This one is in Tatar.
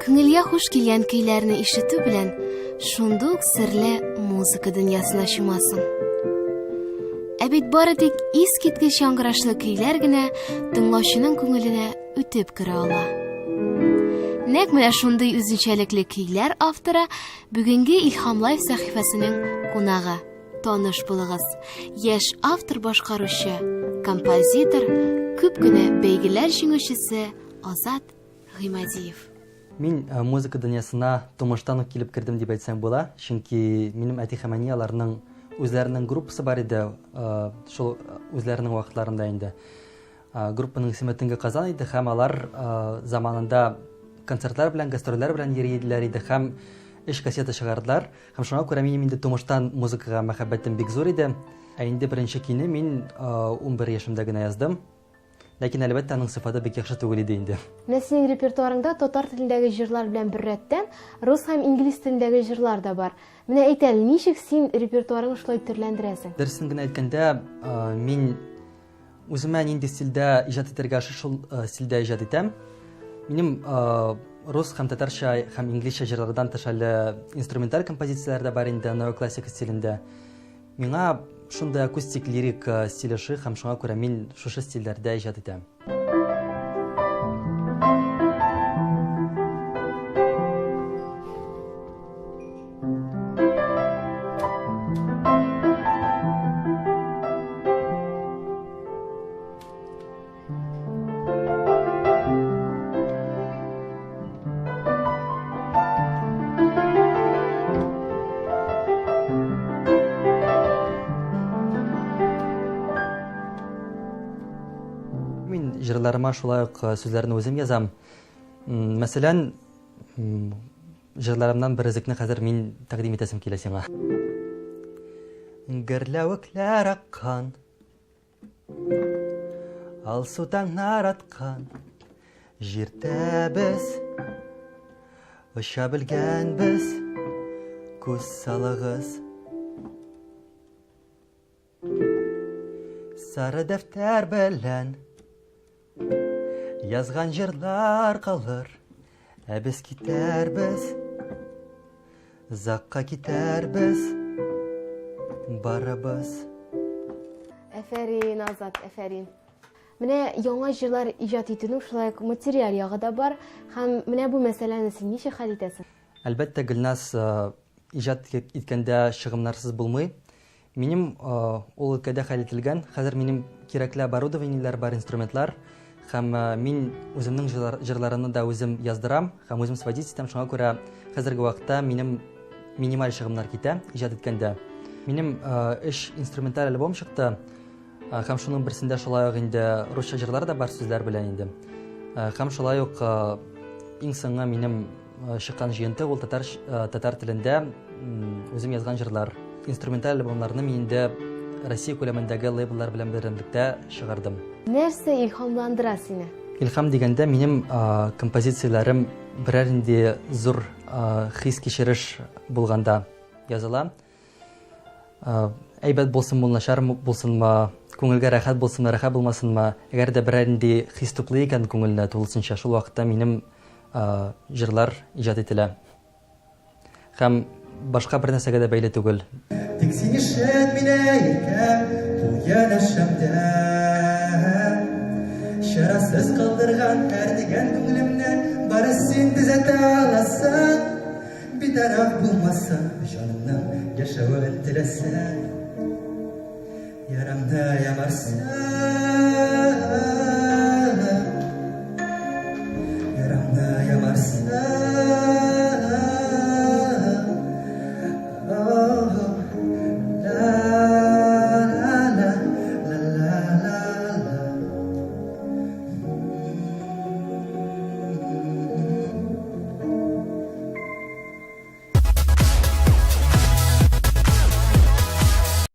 Күңелгә хуш килгән көйләрне ишетү белән шундук серле музыка дөньясына чумасың. Ә бит бары тик искиткеч яңгырашлы көйләр генә тыңлаучының күңеленә үтеп керә ала. Нәкъ менә шундый үзенчәлекле көйләр авторы бүгенге Илһам Лайф сәхифәсенең кунагы. Таныш булыгыз. Яшь автор башкаручы, композитор, күп кенә бәйгеләр җиңүчесе Азат Гыймадиев. Мин э, музыка дөньясына тумыштан ук килеп кердем дип әйтсәң була, чөнки минем әти һәм әни аларның үзләренең группасы бар иде, э, шул э, үзләренең вакытларында инде. Группаның исеме Төнге Казан иде һәм алар заманында концертлар белән, гастрольләр белән йөри иделәр иде һәм өч кассета чыгардылар. Һәм шуңа күрә минем инде тумыштан музыкага мәхәббәтем бик зур иде. Ә инде беренче көйне мин 11 яшемдә генә яздым. Ләкин, әлбәттә, аның сыйфаты бик яхшы түгел иде инде. Менә синең репертуарыңда татар телендәге җырлар белән беррәттән, рус һәм инглиз телендәге җырлар да бар. Менә әйт әле, ничек син репертуарыңны шулай төрләндерәсең? Дөресен генә әйткәндә, мин үземә нинди стильдә иҗат итәргә ошый, шул стильдә иҗат итәм. Минем рус һәм татарча һәм инглизчә җырлардан тыш әле инструменталь композицияләр дә бар инде, неоклассика стилендә. Миңа шундый акустик лирик э, стиль ошый һәм шуңа күрә мин шушы стильләрдә иҗат итәм. Мин җырларыма шулай ук э, сүзләрне үзем язам. Мәсәлән, җырларымнан бер өзекне хәзер мин тәкъдим итәсем килә сиңа. Гөрләвекләр аккан Алсу таңнар аткан Җирдә без Оча белгәнбез Күз салыгыз Сары дәфтәр белән Язган җырлар калыр, ә без китәрбез. Озакка китәрбез, барыбыз. Әфәрин, Азат, әфәрин. Менә яңа җырлар иҗат итүнең шулай ук материаль ягы да бар. Һәм менә бу мәсьәләне син ничек хәл итәсең? Әлбәттә, Гөлназ, э, иҗат иткәндә чыгымнарсыз булмый. Минем ул өлкәдә хәл ителгән. Хәзер минем кирәкле оборудованиеләр бар, инструментлар. Һәм мин үземнең җырларымны да үзем яздырам һәм үзем сводить итәм. Шуңа күрә хәзерге вакытта минем минималь чыгымнар китә иҗат иткәндә. Минем өч инструменталь альбом чыкты. Һәм шуның берсендә шулай ук инде русча җырлар да бар сүзләр белән инде. Һәм шулай ук иң соңгы минем чыккан җыентык ул татар татар телендә үзем язган җырлар. Инструменталь альбомнарны мин инде Россия күләмендәге лейбллар белән беррәнлектә чыгардым. Нәрсә илһамландыра сине? Илһам дигәндә минем композицияләрем берәр нинди зур хис-кичереш булганда языла. Әйбәт булсынмы, начар булсынмы, күңелгә рәхәт булсынмы, рәхәт булмасынмы, әгәр дә берәр нинди хис туплый икән күңелне тулысынча, шул вакытта минем җырлар иҗат ителә. Һәм башка бер нәрсәгә дә бәйле түгел. Тик син ишет мине, иркәм, кул янәшәмдә. Чарасыз калдырган әрнегән күңелемне бары син төзәтә аласың. Битараф булмасаң, җанымның яшәвен теләсәң, ярамны ямарсың.